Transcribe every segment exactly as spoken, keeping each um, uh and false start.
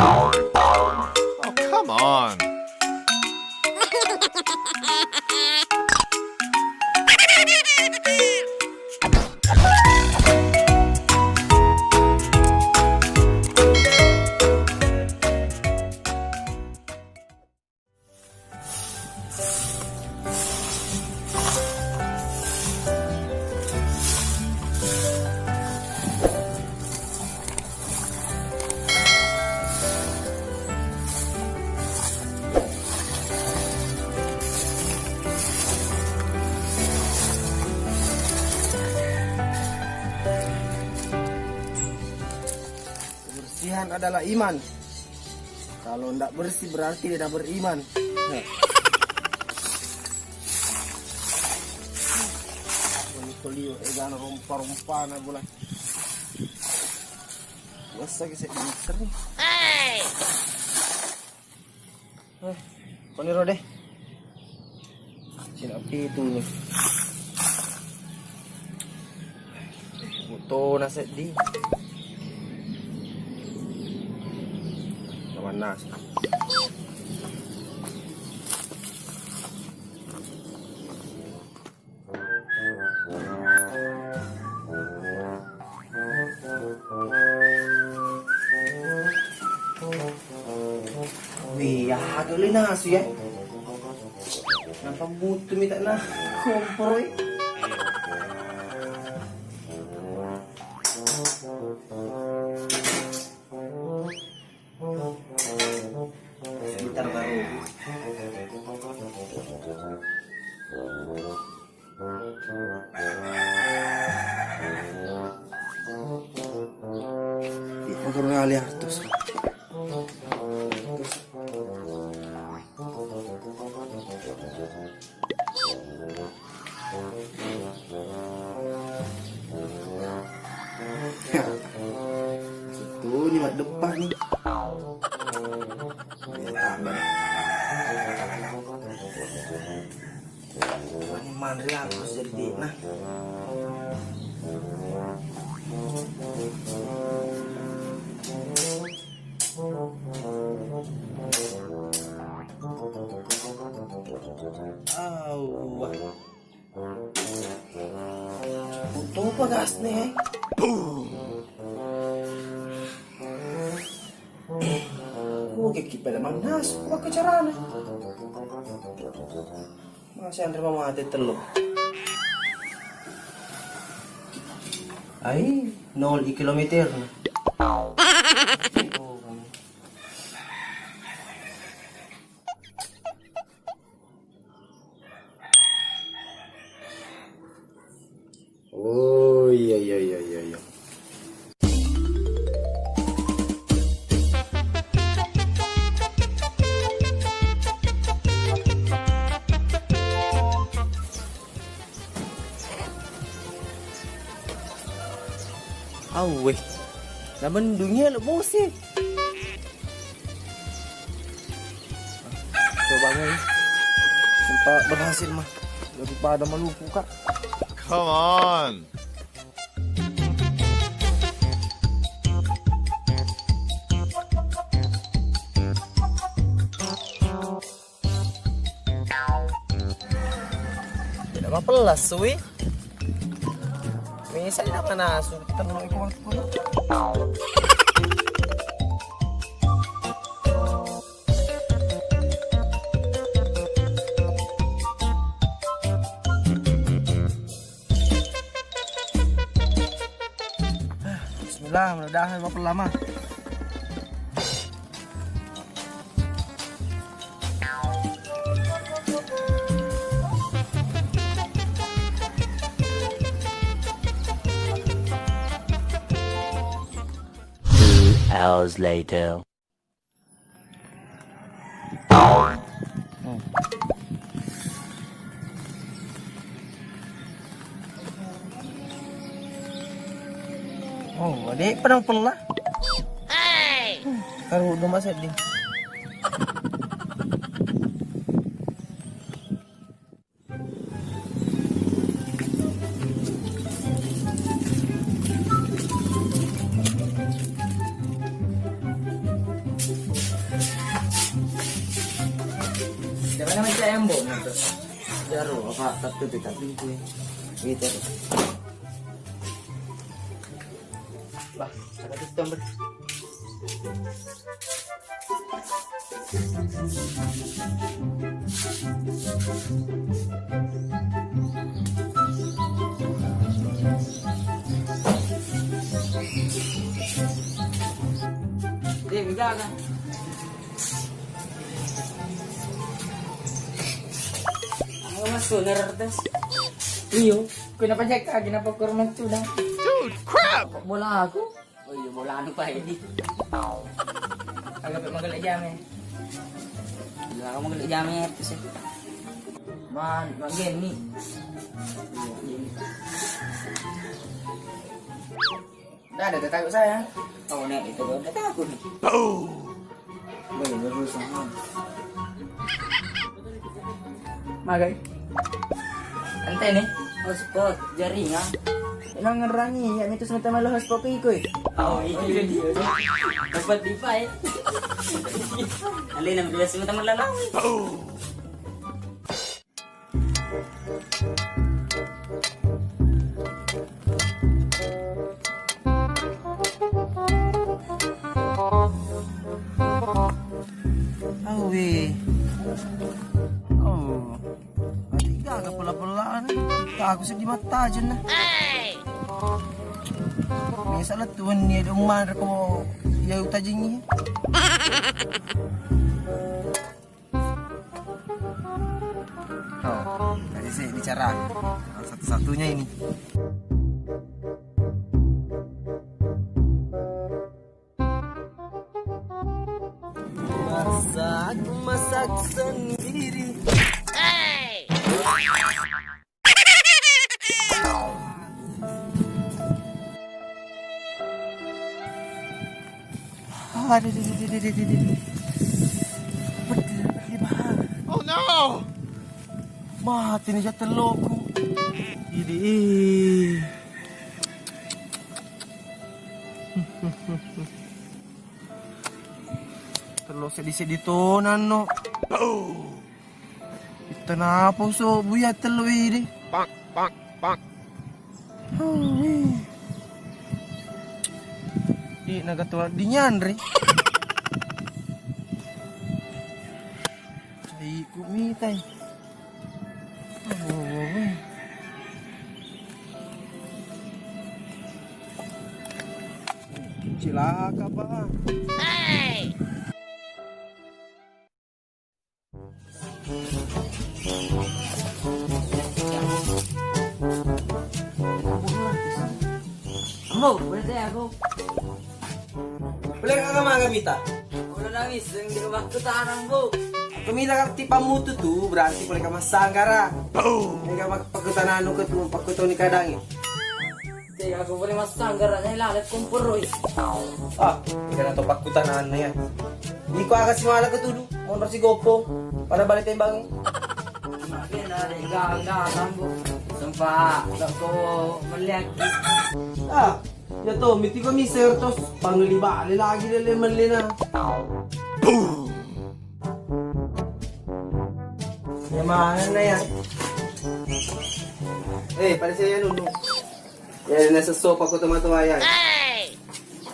Oh, come on. Kebersihan adalah iman. Kalau ndak bersih, berarti tidak beriman. Nah. Koli-koli, eh, gana rompa-rompana bola. Biasa ki saya mixer nih. Eh, koni ro deh. Sinapi itu nih. Buto na seddi. Kawan nasi. Wih, ya, agak le nasu ya. Nampa mutu mita na kompor, eh. Sebentar baru. Iya, motor ngalih artus. Situ ni mak depan ni. Ya, tambah. Ini manre aku jadi dek nah. Au. Untung apa gas nih? Oke, kita manas, apa caranya? Masih anre mama ate tellu. Ai, nol i kilometer. Oh, iya, iya, iya, iya, iya. Awwe, namendungi lo bosi. Coba, guys. Sempat berhasil mah. Daripada maluku, Kak. Come on. Tidak mapellas, wi. Misa tidak mana su, tenung itu waktu. Bismillah, mudah-mudahan mapella mah. Two hours later. Oh, ade' pa na pella. Karu dua masa di. Macam embok tu. Jaro apa, tapi, tapi itu. Gitu. Bah, ada sistem ber- Dia menjaga. Aku masuk nerdes. Iyo, kenapa cek lagi, kenapa kurang sudah? Dude, crap! Bola aku. Oh iya, bola anu, Pak Edi. Agak magelek jam ya. Iya, kamu magelek jam ya, itu sih. Man, bagian nih. Nggak ada, nggak takut saya. Oh, nek itu udah takut nih. Woi, bagus, Bang. Magai. Ente nih, hotspot jaringan. Emang ngerangi, ya, itu sementara malah hotspot ikut. Oh, iya, iya, iya. Dapat dipakai. Alena dua sementara malah. Awe. Oh. Mati gaga pela-pelaan. Aku sedih mata aja nah. Mesa lettu wenni ada umar ko ya utajingi. Oh, tadi saya bicara. Satu-satunya ini. Masak, masak sendiri. Aduh, aduh, aduh, aduh, aduh, aduh. Pedih, pedih, Bang. Oh, no. Mati nih jatuh loku. Ini, ih. Tello seddi-seddi tonanno. Itta napa uso buya tello idi. Pak, pak, pak. Hui. Di naga tua dinyanre. Cai ku mitai. Oh. Cilaka, Bang. Ambo, boleh saya aku? Boleh kakak makan mita? Udah nangis, yang di rumahku tanam, Bu. Aku mita kan tipa mutu tu, berarti boleh kakak masanggara. Ini kakak pakai tanah anu ke tu, pakai toni kadang. Tega ko pole massanggara'na laleng komporoi. Ah, ikan atau pakutananna ya. Iko aga simala ketudu, monro si gopo, pada bale tembang. Makanya dega gaga tambo. Sempa ko melihat. Ah, ya to, miti ko miser tos, pangeli bale lagi lele melena. Ya mana ya? Eh, pada saya nunu. Ya, na sesso pakko tomatoa ya.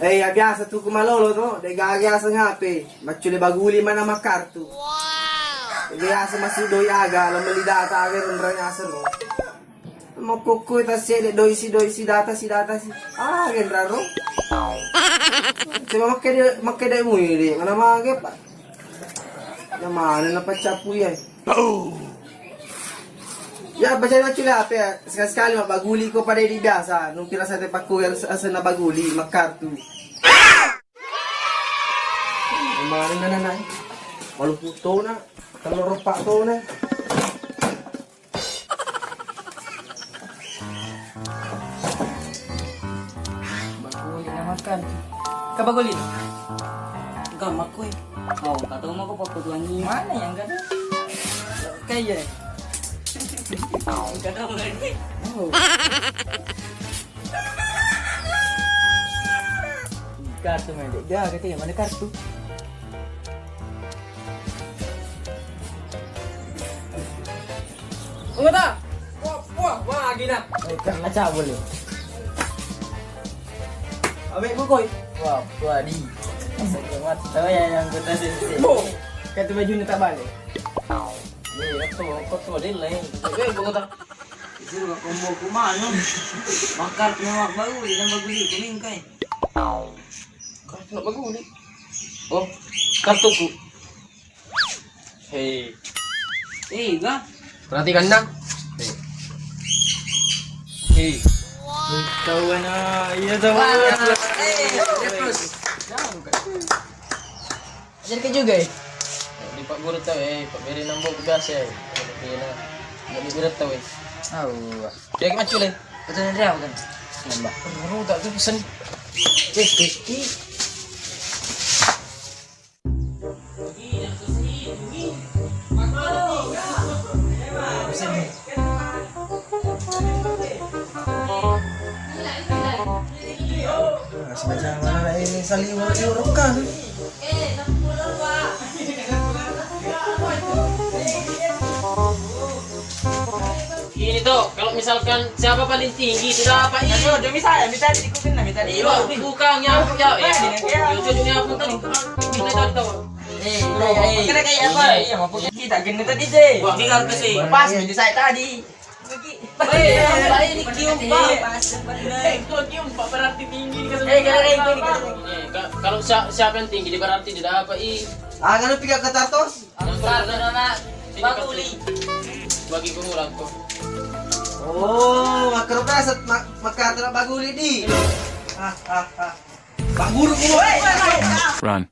Eh, ya biasa tu ku malolo to, de gaga aseng H P, maccule baguli mana makartu. De biasa masuk doi aga, lo meli data aga runrang aseng ro. Makkokko ta sede doi si, doi si, data si, data si. Ah, genra ro. Coba makke de, makke de mui de, mana mage, Pak? Na mana na paccapu ya? Ya, baca baca lah apa ya? Sekali-sekali mabbaguli ko pada di biasa. Nung pirasate pakku yang se-, asena baguli, makartu. Mana na na na? Walu putona, telur pak tona. Baguli na makan. Ka baguli? Enggak, makui. Oh, kata mau aku pakai tuan ini. Mana yang enggak ada? Kayak. Enggak tahu lagi. Oh. Kartu main dek. Gak, katanya mana kartu? Kota. Wah, wah, wah, gila. Eh, karena cabul nih. Abe gua koi. Wah, wah, di. Sakit mata ya yang kota sih. Bo. Kata baju ini tak balik. Iya, kau, kau tuh ada lain. Abe gua kota. Itu gak combo ku mana? Bakar memang baru, yang baru di kuning kai. Kartu nak bagus ni. Oh, kartuku. Hei. Eh, ga? Perhatikan dah. Hei. Hei. Kawan ah, iya kawan. Eh, terus. Ajar ke juga eh. Di Pak Guru tau eh, Pak Beri nambok biasa eh. Jadi Guru tau eh. Awa. Dia ke macul eh. Betul ni dia bukan? Nambah. Guru tak tu pesan. Eh, eh, eh. Nah, sengaja mana ini saling urut-urutkan. Ini tuh, kalau misalkan siapa paling tinggi sudah apa ini? Aduh, demi saya, minta diikutin, minta Iya, diikutin. Bukan nyapu ya. Eh, iya, iya, iya. Jujur nyapu tadi. Ini tadi tahu. Eh, iya, iya, iya. Kira kayak apa? Iya, iya, maksudnya kita gini tadi, Jay. Wah, tinggal ke sini. Pas, ini saya tadi. Woi, yang lain ini kium, Pak. Eh, kau kium, Pak, berarti tinggi nih, eh, kira kayak gini, kira kayak gini. Eh, ka-, kalau si-, siapa yang tinggi, dia berarti dia dapat, ih. Ah, kan pikir ke Tartos? Yang Tartos, anak. Sini, Pak Guli. Bagi guru langko. Oh, makro kasat, mak-, makro baguli di. Ah, ah, ah. Pak Guru, guru. Run.